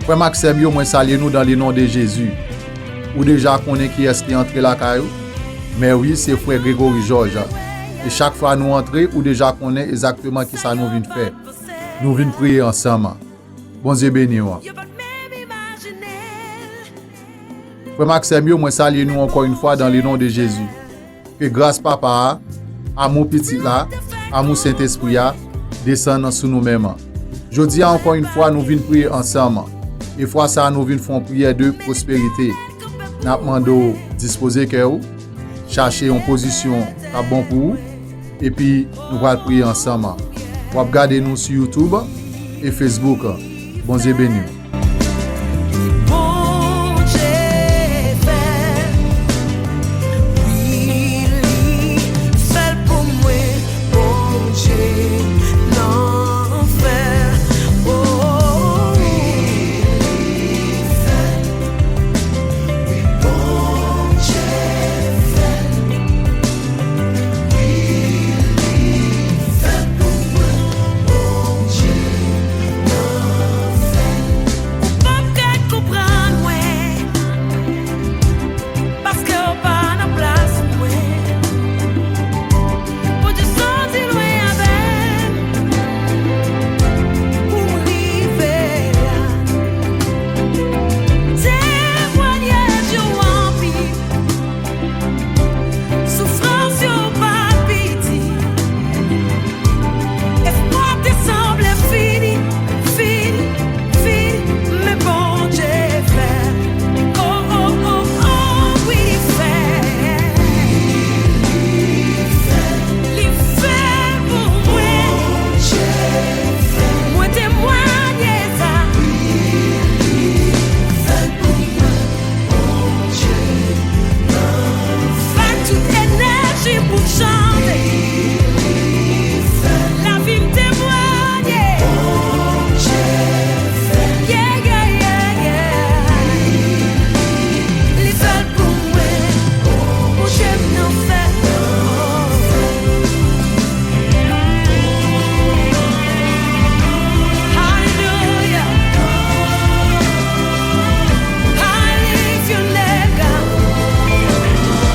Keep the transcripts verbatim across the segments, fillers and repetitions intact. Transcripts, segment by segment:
Frè m ak sè m yo, mwen salye nou dans le nom de Jésus. Ou deja konnen kiyès ki antre lakay ou? Mè wi, se frè Gregory Georges. E chak fwa nou antre, ou deja konnen egzakteman kisa nou vin fè. Nou vin priye ansanm. Bondye beni w. Frè m ak sè m yo, mwen salye nou ankò yon fwa dans le nom de Jésus. Ke gras Papa a, amou Pitit la, amou Sentespri a desann sou nou menm. Jodi a, ankò yon fwa, nou vin priye ansanm. E fwa sa a, nou vin fè yon priyè de pwosperite. N ap mande w dispoze kè w, chache yon pozisyon k ap bon pou ou, epi nou pral priye ansanm. W ap gade nou sou YouTube e Facebook. Bondye beni w. Bondye fè l. Wi, li fè l pou mwen. Bondye nan fè l. Oh, wi, li fè l. Wi, Bondye fè l. Wi, li fè l pou mwen. Bondye nan fè l. Ou p ap ka konprann mwen, paske w pa nan plas mwen. Bondye soti lwen avè m pou m rive la. Temwanyaj yo anpil. Soufrans yo pa piti. Espwa te sanble fini, fini, fini. Men Bondye fè. Oh, oh, oh, oh, wi, li fè. Li fè pou mwen. Mwen temwanye sa. Fè tout enèji pou chante. Lavi m temwanye. Yeah, yeah, yeah, yeah. Li fè l pou mwen. Bondye m nan fè. Hallelujah. I lift your name, God.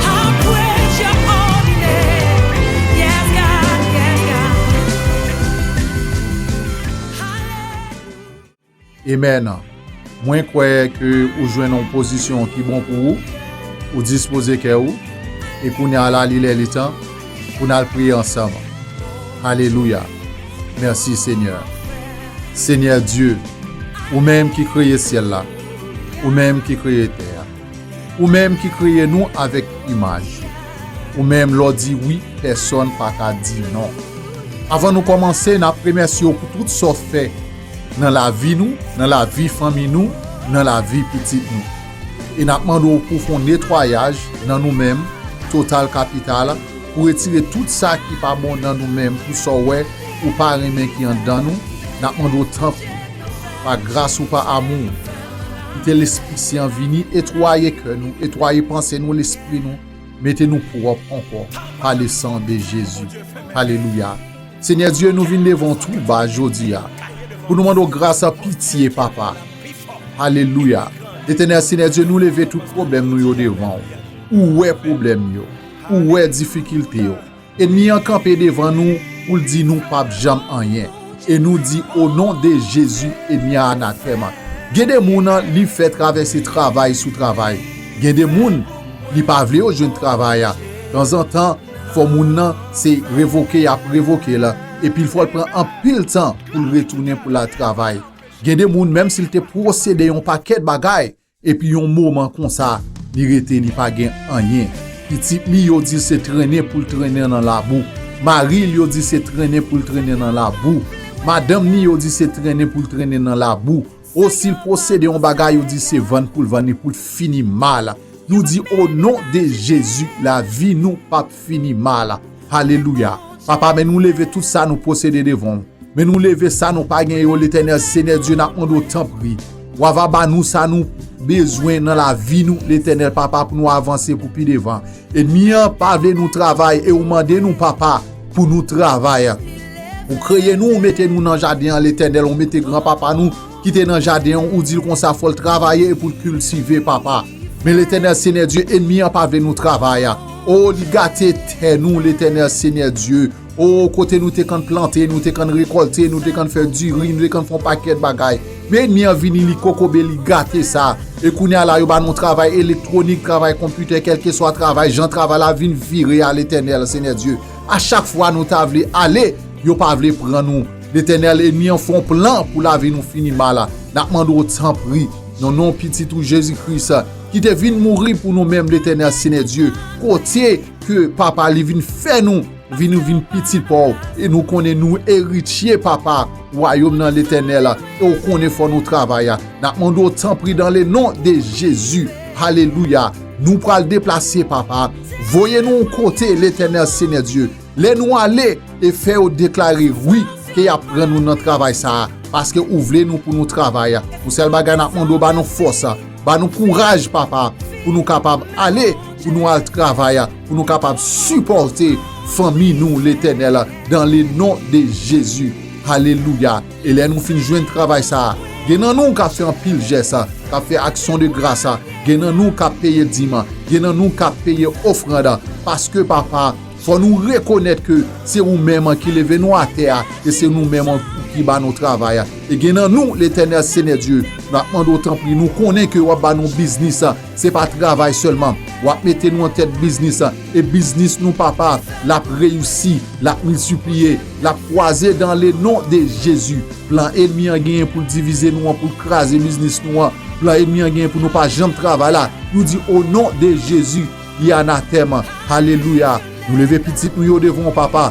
I praise your holy name. Yes, God, yes, God. Hallelujah. Amen. Mwen kwè ke ou jwenn yon pozisyon ki bon pou ou, ou dispoze kè ou, e kounye a la, li lè, li tan pou n al priye ansanm. Alelouya. Mèsi, Senyè. Senyè Dye, ou menm ki kreye syèl la, ou menm ki kreye tè a, ou menm ki kreye nou avèk imaj ou, ou menm lè w di wi, pèsonn pa ka di non. Avan nou kòmanse, n ap remèsye w pou tout sa w fè nan lavi nou, nan lavi fanmi nou, nan lavi pitit nou. E n ap mande w pou w fè yon netwayaj nan nou menm, total kapital, pou retire tout sa ki pa bon nan nou menm, pou sa w wè ou pa renmen ki anndan nou, n ap mande w tanpri, pa gras ou, pa amou w, kite Lespri Sen an vini, etwaye kè nou, etwaye panse nou, lespri nou, mete nou pwòp ankò pa le san de Jezi. Alelouya. Senyè Dye, nou vin devan w tou ba jodi a pou nou mande w gras ak pitye, Papa. Alelouya. Letènèl Senyè Dye, nou leve tout pwoblèm nou yo devan w. Ou wè pwoblèm yo. Ou wè difikilte yo. Ènmi an kanpe devan nou pou l di nou p ap janm anyen. E nou di, o non de Jezi, ènmi an anatèm. Gen de moun, li fè travèse travay sou travay. Gen de moun, li pa vle yo jwenn travay a. Tanzantan, fò moun nan se revoke y ap revoke l, epi l fò l pran anpil tan pou l retounen pou l al travay. Gen de moun, menm si l te posede yon pakèt bagay, epi yon moman konsa, li rete, li pa gen anyen. Pitit li, yo di se trennen pou l trennen nan labou. Mari l, yo di se trennen pou l trennen nan labou. Madanm li, yo di se trennen pou l trennen nan labou. O, si l posede yon bagay, yo di se vann pou l vann li, pou l fini mal. Nou di, o non de Jezi, lavi nou p ap fini mal. Alelouya. Papa, men nou leve tout sa nou posede devan w. Men nou leve sa nou pa gen yo, Letènèl, Senyè Dye, n ap mande w tanpri. W ava ba nou sa nou bezwen nan lavi nou, Letènèl, Papa, pou nou avanse pou pi devan. Ènmi an pa vle nou travay e ou mande nou, Papa, pou nou travay. Ou kreye nou, ou mete nou nan jaden an, Letènèl, ou mete granpapa nou ki te nan jaden an, ou di l konsa fò l travay e pou l kiltive, papa. Men Letènèl Senyè Dye, enmi an pa vle nou travay. O, li gate tè nou, Letènèl Senyè Dye. O, kote nou te konn plante, nou te konn rekòlte, nou te konn fè diri, nou te konn fè yon pakèt bagay. Men enmi an vini, li kokobe, li gate sa. E kounye a la, yo ba nou travay elektwonik, travay konpitè, kèlkeswa travay, jan travay la vin vire a, Letènèl Senyè Dye. A chak fwa nou ta vle ale, yo pa vle pran nou. Letènèl, enmi an fè yon plan pou lavi nou fini mal. N ap mande w tanpri, nan non pitit ou Jezi Kris, ki te vin mouri pou nou menm, Letènèl Senyè Dye, kote ke papa li vin fè nou vin, nou vin pitit pa w, e nou konnen nou eritye, papa, wayòm nan, Letènèl, e w konnen fò nou travay. N ap mande w tanpri dans le nom de Jésus. Alelouya. Nou pral deplase, papa. Voye nou yon kote, Letènèl Senyè Dye. Lè nou ale, e fè yo deklare wi, ke y ap pran nou nan travay sa a, paske ou vle nou pou nou travay. Yon sèl bagay n ap mande w, ba nou fòs, ba nou kouraj, papa, pou nou kapab ale, pou nou al travay, pou nou kapab sipòte fanmi nou, Letènèl, dans le nom de Jésus. Alelouya. E lè nou fin jwenn travay sa a, gen nan nou k ap fè anpil jès, k ap fè aksyon de gras, gen nan nou k ap peye dim, gen nan nou k ap peye ofrann, paske, papa, fò nou rekonèt ke se ou menm ki leve nou atè a, e se nou menm ki ba nou travay. E gen nan nou, Letènèl Senyè Dye, n ap mande w tanpri, nou konnen ke w ap ba nou biznis, se pa travay sèlman. W ap mete nou an tèt biznis, e biznis nou, papa, l ap reyisi, l ap miltipliye, l ap kwaze dans le nom de Jésus. Plan enmi an genyen pou l divize nou an, pou l kraze biznis nou an, plan enmi an genyen pou nou pa janm travay la, nou di, au nom de Jésus, li anatèm. Alelouya. Nou leve pitit nou yo devan w, papa.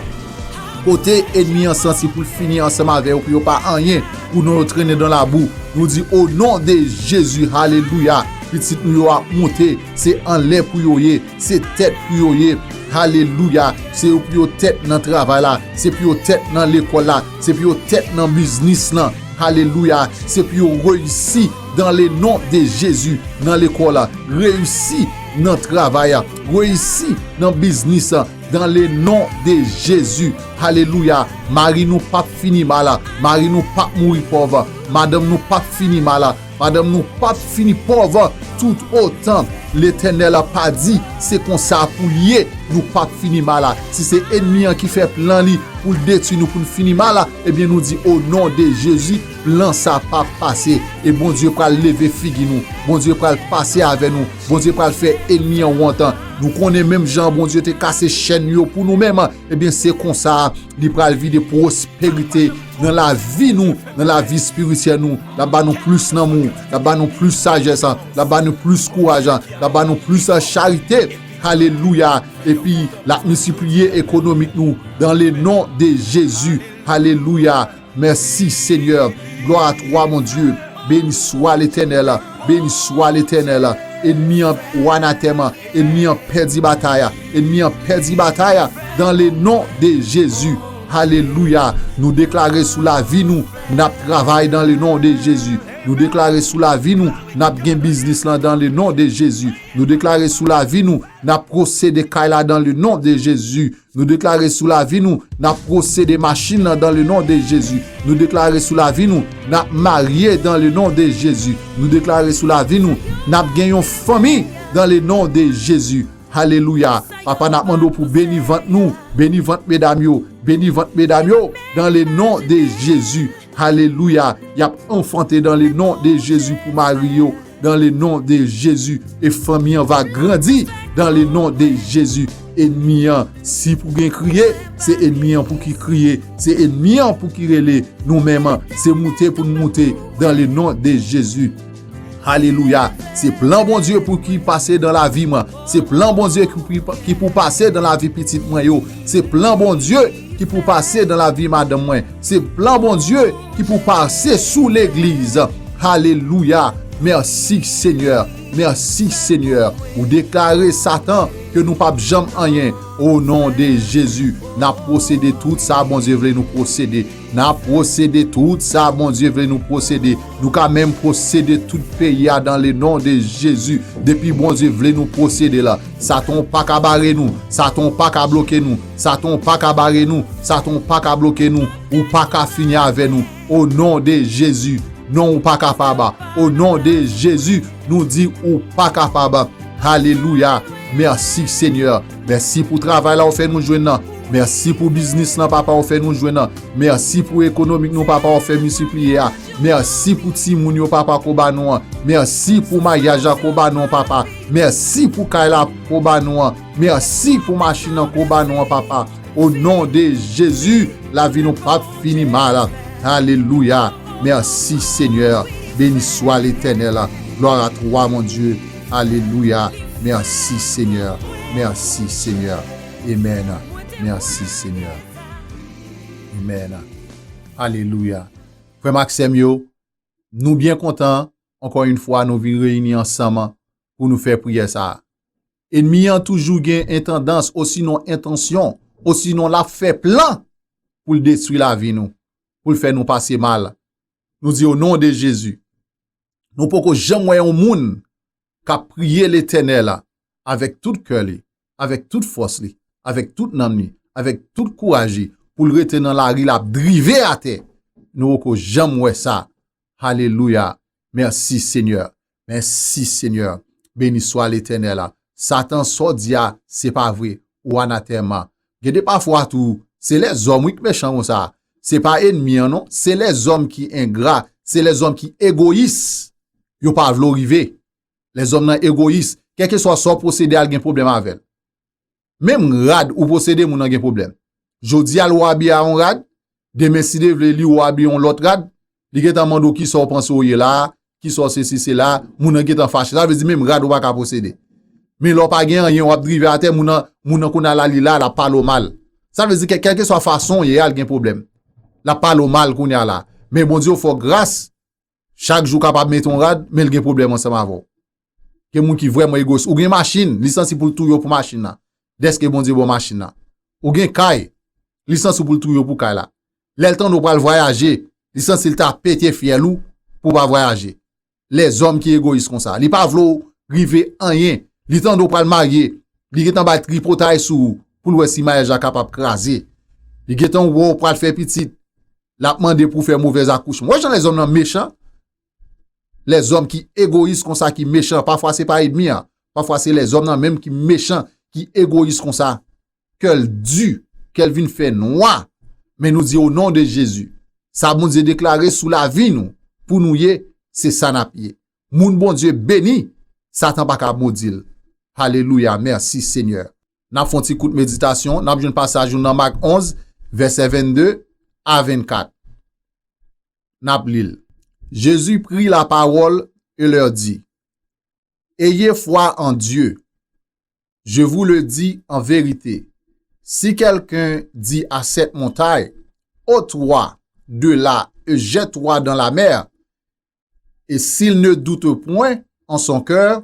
Kote enmi an santi pou l fini ansanm avè yo, pou yo pa anyen, pou non yo trennen dan labou, nou di, au nom de Jésus, alelouya. Pitit nou yo ap monte, se anlè pou yo ye, se tèt pou yo ye. Alelouya. Se yo pou yo tèt nan travay la, se pou yo tèt nan lekòl la, se pou yo tèt nan biznis lan. Alelouya. Se pou yo reyisi dans le nom de Jésus nan lekòl la, reyisi nan travay la, reyisi nan biznis la, dans le nom de Jésus. Alelouya. Mari nou p ap fini mal, mari nou p ap mouri pòv, madanm nou p ap fini mal, madanm nou p ap fini pòv tout otan Letènèl pa di se konsa pou l ye, nou p ap fini mal. Si se enmi an ki fè plan li pou l detwi nou, pou n fini mal, ebyen nou di, au nom de Jésus, plan sa p ap pase. E Bondye pral leve figi nou, Bondye pral pase avè nou, Bondye pral fè enmi an wont. Nou konnen menm jan Bondye te kase chèn yo pou nou menm, ebyen se konsa li pral vide pwosperite nan lavi nou, nan lavi espirityèl nou. L ap ba nou plis lanmou, l ap ba nou plis sajès, l ap ba nou plis kouraj, l ap ba nou plis charite. Alelouya. Epi l ap miltipliye ekonomik nou dans le nom de Jésus. Alelouya. Merci Seigneur. Gloire à toi, mon Dieu. Béni soit l'Éternel. Béni soit l'Éternel. Enmi an ou anatèm, enmi an pèdi batay, enmi an pèdi batay dans le nom de Jésus. Alelouya. Nou deklare sou lavi nou, n ap travay dans le nom de Jésus. Nou deklare sou lavi nou, n ap gen biznis lan dans le nom de Jésus. Nou deklare sou lavi nou, n ap posede kay la dans le nom de Jésus. Nou deklare sou lavi nou, n ap posede machin nan dans le nom de Jésus. Nou deklare sou lavi nou, n ap marye dans le nom de Jésus. Nou deklare sou lavi nou, n ap gen yon fanmi dans le nom de Jésus. Alelouya. Papa, n ap mande w pou beni vant nou, beni vant medam yo, beni vant medam yo dans le nom de Jésus. Alelouya. Y ap anfante dans le nom de Jésus pou mari yo, dans le nom de Jésus. E fanmi an va grandi dans le nom de Jésus. Enmi an, si pou gen kriye, se enmi an pou ki kriye, se enmi an pou ki rele. Nou menm, se moute pou n moute dans le nom de Jésus. Alelouya. Se plan Bondye pou ki pase dans lavi mwen. Se plan Bondye ki pou, ki pou pase dans lavi pitit mwen yo. Se plan Bondye ki pou pase dans lavi madanm mwen. Se plan Bondye ki pou pase sou legliz. Alelouya. Mèsi Senyè. Mèsi Senyè. Ou deklare Satan ke nou p ap janm anyen. O non de Jezi, n ap posede tout sa Bondye vle nou posede. N ap posede tout sa Bondye vle nou posede. Nou ka menm posede tout peyi a dans le nom de Jésus. Depi Bondye vle nou posede l, Satan w pa ka bare nou. Satan w pa ka bloke nou. Satan w pa ka bare nou. Satan w pa ka bloke nou. Ou pa ka fini avè nou. O non de Jezi. Non, ou pa kapab. O non de Jezi, nou di ou pa kapab. Alelouya. Mèsi, Senyè. Mèsi pou travay la ou fè nou jwenn nan. Mèsi pou biznis lan, papa, ou fè nou jwenn nan. Mèsi pou ekonomik nou, papa, ou fè miltipliye a. Mèsi pou timoun yo, papa, ko ba nou an. Mèsi pou maryaj la ko ba nou an, papa. Mèsi pou kay la ko ba nou an. Mèsi pou machin nan ko ba nou an, papa. O non de Jezi, lavi nou p ap fini mal. Alelouya. Mèsi, Senyè. Beni swa Letènèl. Glwa a twa, mon Dye. Alelouya. Mèsi, Senyè. Mèsi, Senyè. Amèn. Mèsi, Senyè. Amèn. Alelouya. Frè m ak sè m yo, nou byen kontan, ankò yon fwa, nou vin reyini ansanm pou nou fè priyè sa a. Ènmi an toujou gen entandans, osinon entansyon, osinon l ap fè plan pou l detwi lavi nou, pou l fè nou pase mal. Nou di, o non de Jezi, nou poko janm wè yon moun k ap priye Letènèl avèk tout kè li, avèk tout fòs li, avèk tout nanm li, avèk tout kouraj li, pou l rete nan lari, l ap drive atè. Nou poko janm wè sa. Alelouya. Mèsi, Senyè. Mèsi, Senyè. Beni swa Letènèl. Satan, sa w di a, se pa vre. Ou anatèma. Gen de pafwa tou, se lèzòm, wi, k mechan konsa. Se pa ènmi an, non. Se lèzòm ki engra. Se lèzòm ki egoyis. Yo pa vle w rive. Lèzòm nan egoyis. Kèlkeswa sa w posede a, l gen pwoblèm avè l. Menm rad ou posede, moun nan gen pwoblèm. Jodi a, l ou abiye a yon rad, demen, si Dye vle, li ou abiye yon lòt rad, li gentan mande w kisa w panse w ye la, kisa w sesi sela, moun nan gentan fache. Sa vle di menm rad ou pa ka posede. Men lè w pa gen anyen, w ap drive atè, moun nan, moun nan kounye a la, li la, l ap pale w mal. Sa vle di ke kèlkeswa fason w ye a, l gen pwoblèm. L ap pale w mal kounye a la. Men Bondye fè w gras, chak jou kapab mete yon rad, men l gen pwoblèm ansanm avè w. Gen moun ki vrèman egoyis. Ou gen machin, li santi pou l touye w pou machin nan. Dèske Bondye ba w machin nan. Ou gen kay, li santi pou l touye w pou kay la. Lè l tande w pral vwayaje, li santi l ta pete fyèl ou pou w pa vwayaje. Lèzòm ki egoyis konsa. Li pa vle w rive anyen. Li tande w pral marye, li gentan bay tripotay sou ou pou l wè si maryaj la kapab kraze. Li gentan wè w pral fè pitit, l ap mande pou w fè movèz akouchman. Wè jan lèzòm nan mechan? Lèzòm ki egoyis konsa, ki mechan, pafwa se pa ènmi an, pafwa se lèzòm nan menm ki mechan, ki egoyis konsa. Kè l di, kè l vin fè nwa. Men nou di, o non de Jezi, sa Bondye deklare sou lavi nou, pou nou ye, se sa n ap ye. Moun Bondye beni, Satan pa ka modi l. Alelouya, mèsi Senyè. N ap fè yon ti kout meditasyon, n ap jwenn pasaj nou nan Mak onz, vèsè vennde a vennkat. N ap li l. Jésus prit la parole et leur dit, Ayez foi en Dieu. Je vous le dis en vérité, si quelqu'un dit à cette montagne, ôte-toi de là et jette-toi dans la mer, et s'il ne doute point en son cœur,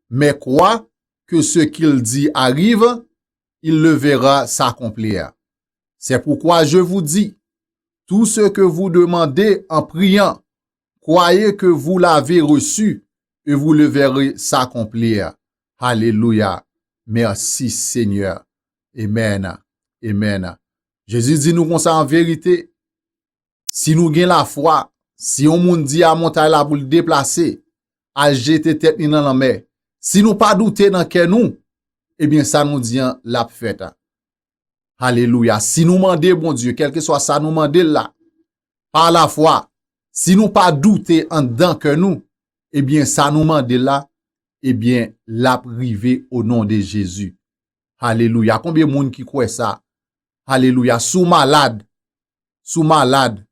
mais croit que ce qu'il dit arrive, il le verra s'accomplir. C'est pourquoi je vous dis, tout ce que vous demandez en priant, croyez que vous l'avez reçu et vous le verrez s'accomplir. Alelouya. Mèsi, Senyè. Amèn. Amèn. Jezi di nou konsa an verite, si nou gen lafwa, si yon moun di a montay la pou l deplase, al jete tèt li nan lanmè, si nou pa doute nan kè nou, ebyen sa nou di an, l ap fèt. Alelouya. Si nou mande Bondye, kèlkeswa sa nou mande l la, pa lafwa, si nou pa doute anndan kè nou, ebyen sa nou mande l la, ebyen l ap rive o non de Jezi. Alelouya. Konbyen moun ki kwè sa? Alelouya. Si w malad, si w malad,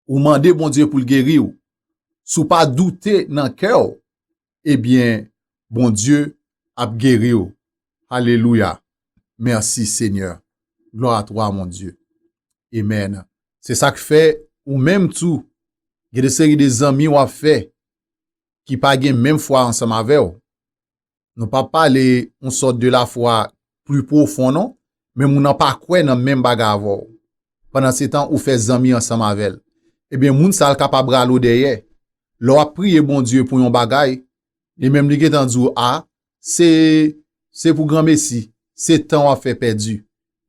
ou mande Bondye pou l geri w. Si w pa doute nan kè w, ebyen, Bondye ap geri w. Alelouya. Mèsi, Senyè. Gloire à toi, mon Dieu. Amèn. Se sa k fè, ou menm tou, gen de seri de zanmi w ap fè ki pa gen menm fwa ansanm avè w. Nou p ap pale yon sòt de lafwa pli pwofon, non, men moun nan pa kwè nan menm bagay avè w. Pandan se tan, ou fè zanmi ansanm avè l. Ebyen, moun sa a l kapab rale w dèyè. Lè w ap priye Bondye pou yon bagay, li menm li gentan di w, a, se, se pou granmesi, se tan w ap fè pèdi.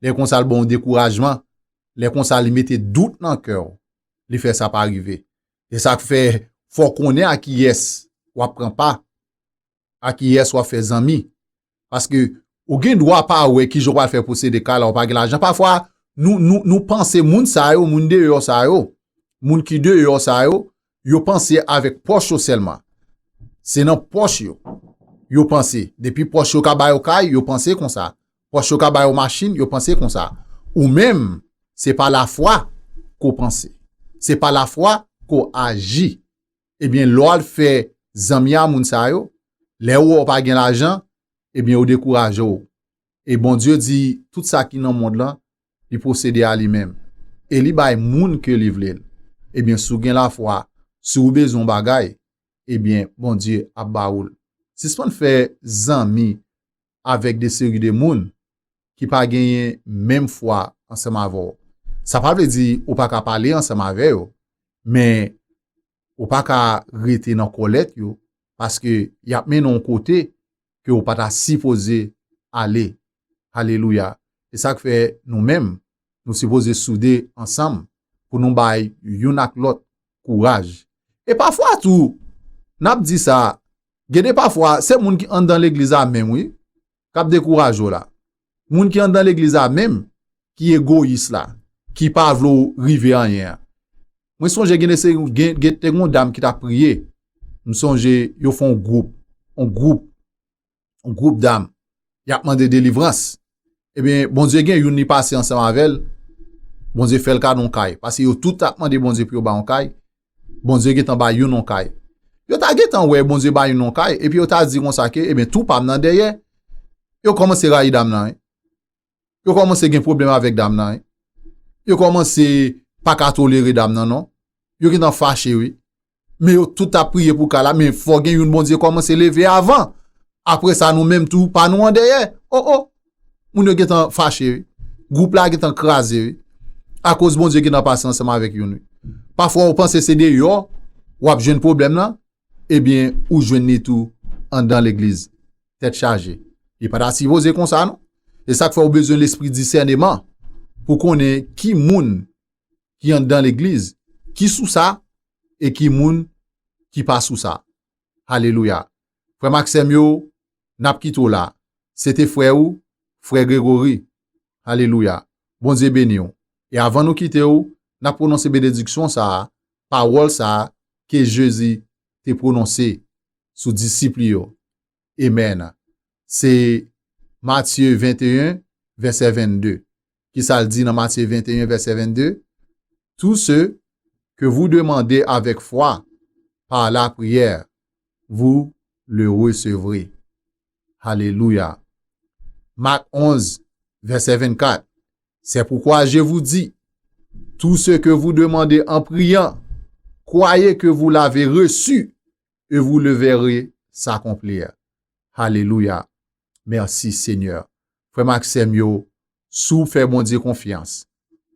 Lè konsa, l ba w dekourajman. Lè konsa, li mete dout nan kè w. Li fè sa pa rive. E sa k fè, fò w konnen a kiyès w ap pran pa, a kiyès w ap fè zanmi. Paske ou gen dwa pa wè kijan w pral fè posede kay la, ou pa gen lajan. Pafwa, nou, nou, nou panse moun sa yo, moun deyò sa yo, moun ki deyò sa yo, yo panse avèk pòch yo sèlman. Se nan pòch yo, yo panse. Depi pòch yo ka ba yo kay, yo panse konsa. Pòch yo ka ba yo machin, yo panse konsa. Ou menm, se pa lafwa ke w panse. Se pa lafwa ke w aji. Ebyen, lè w al fè zanmi a moun sa yo, lè yo wè w pa gen lajan, ebyen, yo dekouraje w. E Bondye di, tout sa ki nan mond lan, li posede a li menm. E li bay moun ke li vle l. Ebyen, si w gen lafwa, si w bezwen yon bagay, ebyen, Bondye ap ba ou l. Sispann fè zanmi avèk de seri de moun ki pa genyen menm fwa ansanm avè w. Sa pa vle di ou pa ka pale ansanm avè yo, men ou pa ka rete nan kòlèt yo, paske y ap mennen w yon kote ke w pa ta sipoze ale. Alelouya. Se sa k fè nou menm, nou sipoze soude ansanm pou nou bay youn ak lòt kouraj. E pafwa tou, n ap di sa, gen de pafwa, se moun ki anndan legliz la menm, wi, k ap dekouraje w la. Moun ki anndan legliz la menm, ki egoyis la, ki pa vle w rive anyen an. Mwen sonje gen de se, gen, gen te gen yon dam ki t ap priye. M sonje yo fè yon gwoup, yon gwoup, yon gwoup dam. Y ap mande delivrans. Ebyen, Bondye gen youn li pase ansanm avè l. Bondye fè l kado yon kay. Paske yo tout t ap mande Bondye pou yo ba yon kay. Bondye gentan ba youn yon kay. Yo ta gentan wè Bondye ba youn yon kay, epi yo ta di konsa ke, ebyen, tou pa m nan dèyè. Yo kòmanse rayi dam nan, wi. Yo kòmanse gen pwoblèm avèk dam nan, wi. Yo kòmanse pa ka tolere dam nan, non. Yo gentan fache, wi. Men yo tout ap priye pou kay la, men fò gen youn Bondye kòmanse leve avan. Apre sa, nou menm tou, pa nou an dèyè. O, o! Moun yo gentan fache, wi. Gwoup la gentan kraze, wi. Akoz Bondye gentan pase ansanm avèk youn, wi. Pafwa, ou panse se deyò w ap jwenn pwoblèm nan, ebyen, ou jwenn li tou anndan legliz. Tèt chaje. Li pa ta sipoze konsa, non. E sa k fè ou bezwen lespri disèneman pou konnen ki moun ki anndan legliz, ki sou sa, e ki moun ki pa sou sa. Alelouya. Frè m ak sè m yo, n ap kite w la. Se te frè ou, frè Gregory. Alelouya. Bondye beni w. E avan nou kite w, n ap pwononse benediksyon sa a, pawòl sa a ke Jezi te pwononse sou disip li yo. Amèn. Se Matye venteyen, vèsè vennde. Kisa l di nan Matye venteyen, vèsè vennde? Tout ce que vous demandez avec foi par la prière, vous le recevrez. Alelouya. Mak onz, vèsè vennkat. C'est pourquoi je vous dis, tout ce que vous demandez en priant, croyez que vous l'avez reçu et vous le verrez s'accomplir. Alelouya. Mèsi, Senyè. Frè m ak sè m yo, si w fè Bondye konfyans,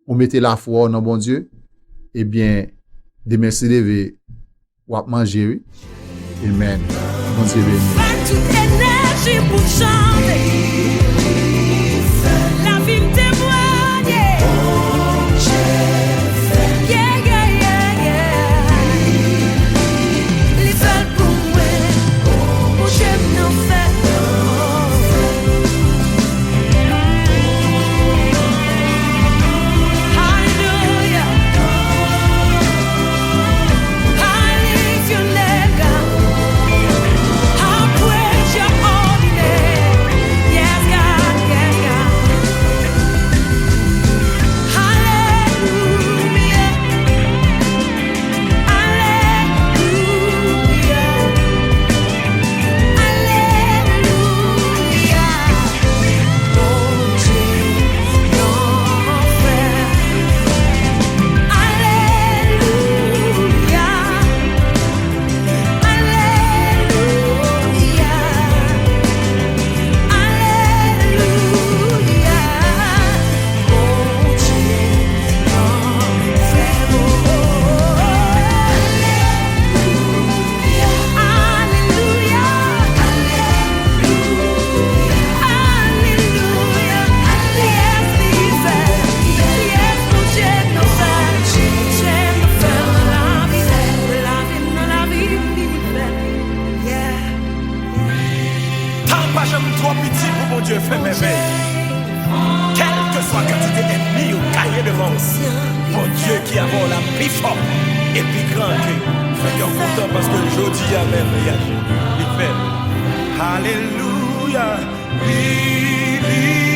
ou mete lafwa w nan Bondye, ebyen, demen si Dye vle, w ap manje, wi. Amen. Bondye beni. Bay tout enèji pou chante. Lavi m temwanye. Yeah, yeah, yeah, yeah. Li fè l pou mwen. Bondye m nan fè. Hallelujah. I lift your name, God. I praise your holy name. Yes, Kèlkeswa kantite ènmi yo gaye devan w, Bondye ki avè w la pi fò e pi gran ke yo. Fè kè w kontan paske jodi a menm li aji, li fè l. Alelouya! Li, li